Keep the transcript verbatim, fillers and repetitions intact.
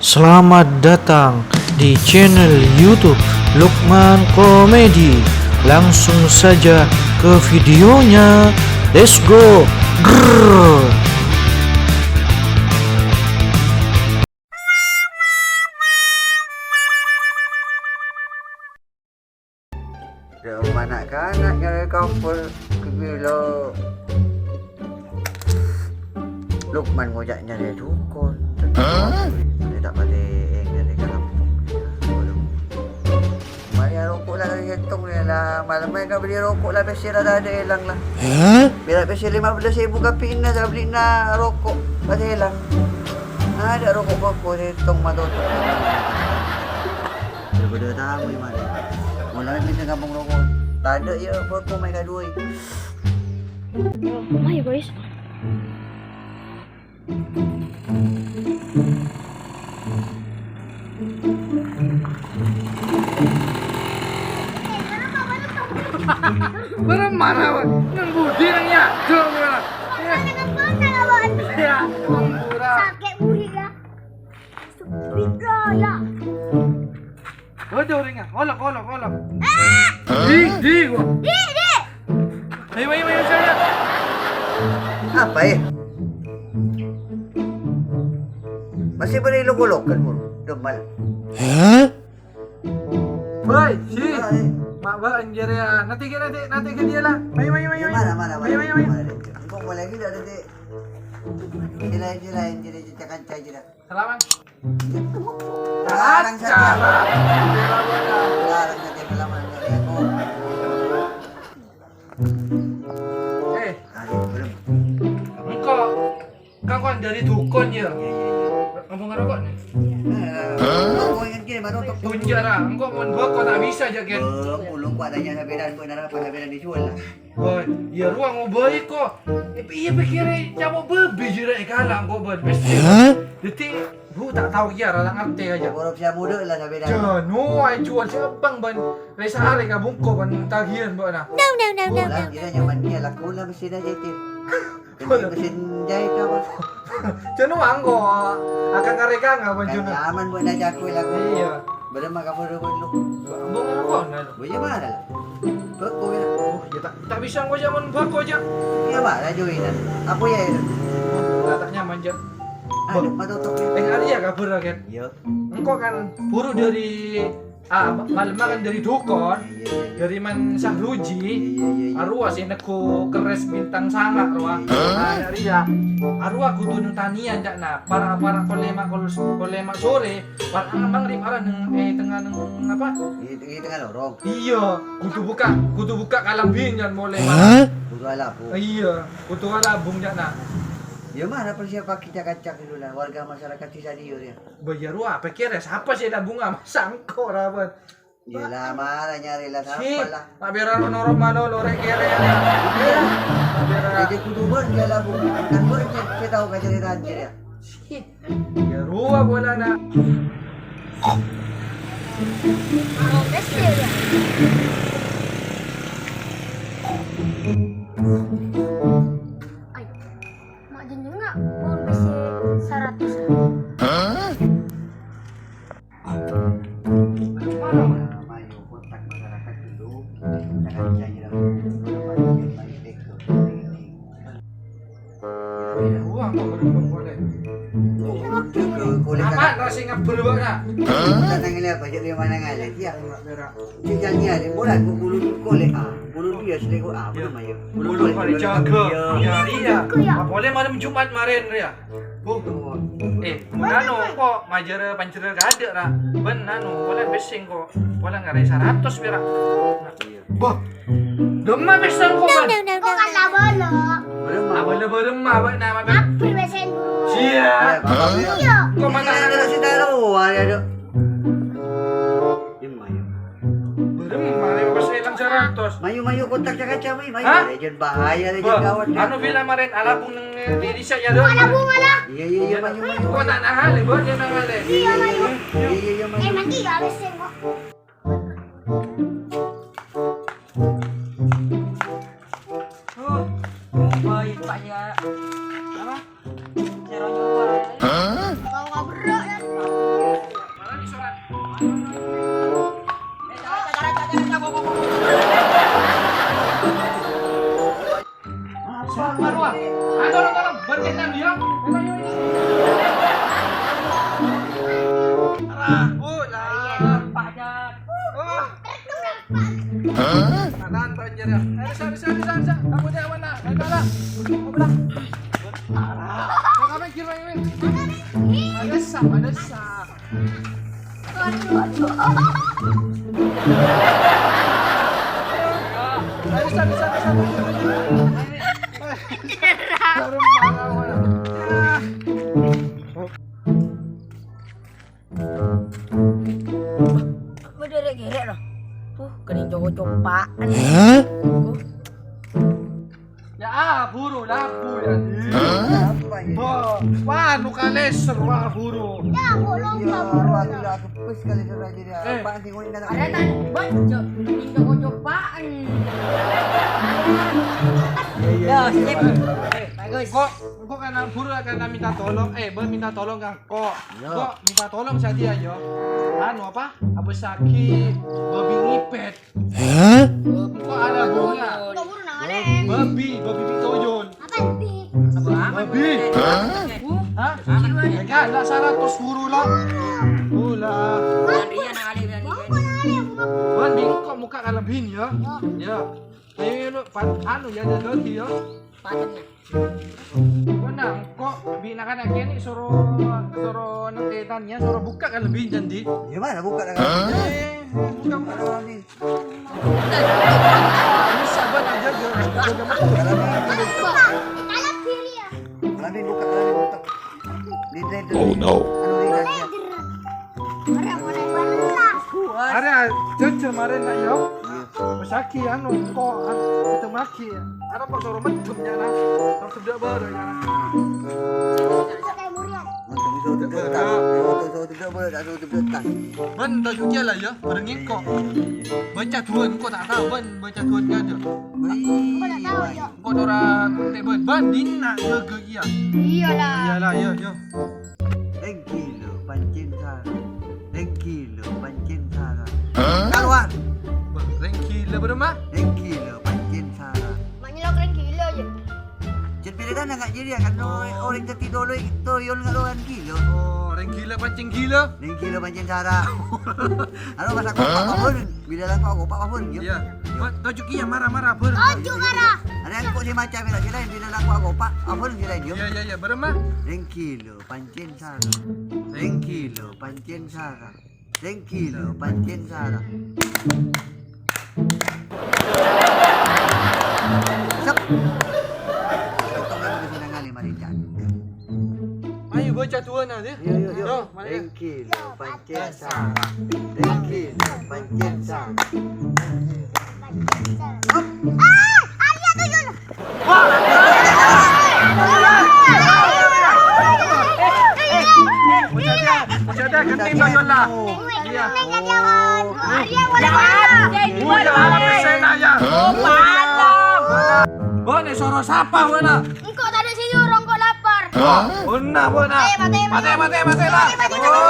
Selamat datang di channel YouTube Lukman Komedi. Langsung saja ke videonya. Let's go. Grrr. Dâ' emma na'-kana' nyarè kapel, ghellâ'. Lukman ngojâ' nyarè dhukon. Hah? Nyarè ta' patè nyarè ka kampong. Waduh. Bâli roko' la, ètong la, malem ènga' bâli roko' la, pèssè la tadâ' èlang la. Hah? Bâli pèssè lèma bellâs èbu kapi'na, ta' bellina roko', patè èlang. Adâ' roko' bâko, ètong matoto. Dâ' bâdâ tamoy marè. Molaè mènta kampong roko'. Tadâ' iyâ foto mai kaduwâ. Ayo, guys. Marè, marè, nang budi nang ya? Dong, ya. Ya, ampura. Sakè' budi, ya. Stupid, ya. Waduh, orèngnga. Olok, olok, olok. Di, di, gua. Di, di. Ayo, ayo, ayo, saya. Apa, eh? Masih bâdâ olok-olokan, Bro. Demal. Hah? Woi, si. Ah, eh. Mak, Mbak, anjir ya. Nanti, nanti, nanti ke dia lah. Ayo, ayo, ayo, ayo. Mana, mana, mana? Ayo, ayo, ayo. Mana dia? Engkau boleh gila, nanti. Gila, gila, gila, gila, gila, gila. Salaman. Larang saja. Larang saja salaman. Eh, engko', engko' kan dâri dhukon, ya? Ngomong ngarokok nih? Hah? Kunjara, engko' mon bâko ta' bisa, Jâ, Ken. Ulung kuat tanya sampeyan, kok nara apa sampeyan dijual lah? Wah, ya rowa ngobâi ko. Iyâ, iyâ, pikirè camo' bâbi jârèya èkala' engko' bân. Wis. Hah? Dhâddhi, bu, ta' tao kèya, ra la ngartè kèya. Korupsi amodâ la, sampeyan. Jâ, no, ajuwâl sè ebbâng bân. Rè sarè kabungko bân tagihan, bâ'na. No, no, no, no, no. Lah, kira nyaman dia, laku lah mesin aja, Cil. Mesin, mesin jahit apa? Jâ, no, angko. Akan ngarèkang apa, kan Jun? Nyaman buat dah jago laku. Iya. Bârâmma kabhâr bân lu? Bâ-, bâ-, bâ-, bâ-, bâ-, Bâjâ mara la. Bâko ya. Oh, ya ta', ta' bisa engko' jâ' mon bâko jâ'. Iyâ mara joinan. Apa ya itu? Lah ta' nyaman jâ'. Anu, matotok ya. Eh, arèya kabhâr, Ken. Iya. Engko' kan buru dâri, ah, ma-, malemma kan dâri dhukon. Iya, iya, iya. Dâri Man Sahruji. Iya, iya, iya, iya. Arowa sè neggu' kerrès bintang sanga' rowa. Iya. Ah, arèya. Arowa kodhu notaniyan ca'na. Para-para kol lèma' kol, kol lèma' sore. Pas amang ri' para neng, eh, tengnga neng apa? Di, di tengnga lorong. Iyâ, kodhu bukka', kodhu bukka' kalambhina molè. Hah? Kodhu alabung. Iyâ, kodhu alabung ca'na. Ya, mara persiapaghi ca-kaca dulu lah, warga masyarakat desa dia, ya. Bâ, ya, rowa, pèkkèrè sapa sè labunga, masa engko' ra bân. Ya, lah, mara nyarè lah, si, sapa lah? Nak bira noro' malolo rè' kèrè, ya. Iya. Nak bira. Jadi kodhu bân dia labung. Kan bân cè', cè' tao ka carètana, ya. Si. Ya, rowa polana. Ay, mak jenenga mau misi seratus. Hah? Mana, mana? Mayu, kontak masyarakat dulu. Jangan janji langsung. Uang kok berembang boleh. Apa rasa ngabur, Bang, nak? Tenang ini apa? Jadi mana ngalir? Ya. Jangan nyari, bulan, bulu kolek, ah. Bulu dia selingkuh, ah, belum ayo. Bulu kali jaga. Ya, iya. Boleh malam Jumat kemarin, ya. Bu. Eh, mun anu kok majâr panjhâr kadâ', ra. Bân anu, polè pèssè kok. Polè ngarè saratos pèra'. Bah. Demma pèssè kok, Bân. Kok kan labolo? Labolo bârâmma, Bân, nama, Bân. Apa pèssè guru? Sia. Iya. Kok mata ada si Daro, ada. Bârâmma rè pas èlang saratos. Mayu, mayu, kontak ca-kaca, mayu, mayu. Hah? Lè, jân bahaya, lè, jân gawat, ya. Anu bilang kemarin, alabung neng, eh, di, di saya, dong. Alabung, ala. Iya, iya, iya, mayu, mayu. Kok tak nang ale, Bos, dia nang ale. Iya, mayu. Iya, iya, iya, mayu. Eh, mandi ya, wes, sih, kok. Oh, baik, Pak, ya. Apa? Saya orang Jawa. Hah? Kau nggak berat, ya? Kanan, panjer, ya. Eh, bisa, bisa, bisa, bisa. Kamu dia mana? Ayo, kalah. Kamu lah. Kamu kira ini. Ada sah, ada sah. Ayo, bisa, bisa, bisa. Baru marah, marah. Bâdâ rè'-ghèrè' loh. Uh, kènèng co-copa'an. Hah? Uh. Ya, ah, buru labu ya. Apa ini? Bo, wah, nu kaleser, wah, buru. Ya, mau lomba, buru. Aku pes kali sudah jadi. Eh. Apa sih, kau ini? Ada tan, bâjâ, kènèng co-copa'an. Iya, iya. Ya, sip. Eh, bagus. Kok, kok karena buru karena minta tolong, eh, bâ minta tolong, Kang. Kok, kok minta tolong saja ya. Anu apa? Abessaghi bâbi ngèpèt. Hah? Kok ada bunga? Bâbi, bâbi pitoyon. Apa bâbi? Bâbi. Hah? Ya kan, enggak salah terus guru lah. Pula. Bâbi, kok muka kalebbhin ya? Ya. Ayo, lu, pan-, anu ya, jadi ya. Patengnga. Bâ'na, engko' bi' na'-kana' kènè' soro, soro neng-, eh, tanya, soro bukka' kalebbhin, Candi. Gimana bukka' kalebbhin? Eh, bukka', bukka'. Bisa bâ'na jaga, jaga. Kalau diri ya. Kalebbhin bukka', kalebbhin bukka'. Di, di, di. Oh, no. Anu, di, di, di. Arè, jhujhur marèna, yo. Iya. Wis aghi, anu, kok, anu, itu magi. Arè kok soro medem, ya, nah. Soro seblak bareng, ya, nah. Untuk bisa untuk dekat. Untuk bisa untuk dekat, boleh tak untuk dekat. Bân, tau juga lah, ya, bareng engko'. Bâca duwân, engko' ta' tao, bân, bâca duwân nggak ada. Wih, engko' ta' tao, ya. Engko' ora ngerti, bân. Bân, dinna' jaga, iya. Iyalah. Iyalah, iya, iya. Rèng ghilâ pancèn sara. Rèng ghilâ pancèn sara. Hah? Keluar. Wah, rèng ghilâ bâdâ, Ma? Rèng ghilâ pancèn sara. Ma' nyelok rèng ghilâ, yâ? Jhât bhidhâna nga' jârèya, kan, orèng dhâddhi dolo toyon nga' orèng ghilâ. Oh, rèng ghilâ pancèn ghilâ. Rèng ghilâ pancèn sara. Anu, masa kok apa pun? Bilâ la kok apa pun, yuk. Iya. Yuk. Toju' kèya mara-mara, bân. Toju' mara. Arè engko' sè maca pèra' sè laèn, bilâ la kok apa pun sè laèn, yuk. Iya, iya, iya, bârâmma? Rèng ghilâ pancèn sara. Rèng ghilâ pancèn sara. Rèng ghilâ pancèn sara. Sep. Ayo bâca duwâna, deh. Yo, yo, yo. Yo, mari. Rèng ghilâ pancèn sara. Rèng ghilâ pancèn sara. Ah, Arya tuyul. Iya. Iya. Bâ'na soro sapa, bâ'na? Engko' tadâ' sè nyoro, engko' lapar. Bâ'na, bâ'na. Mate, mate, mate, mate, mate, mate, mate.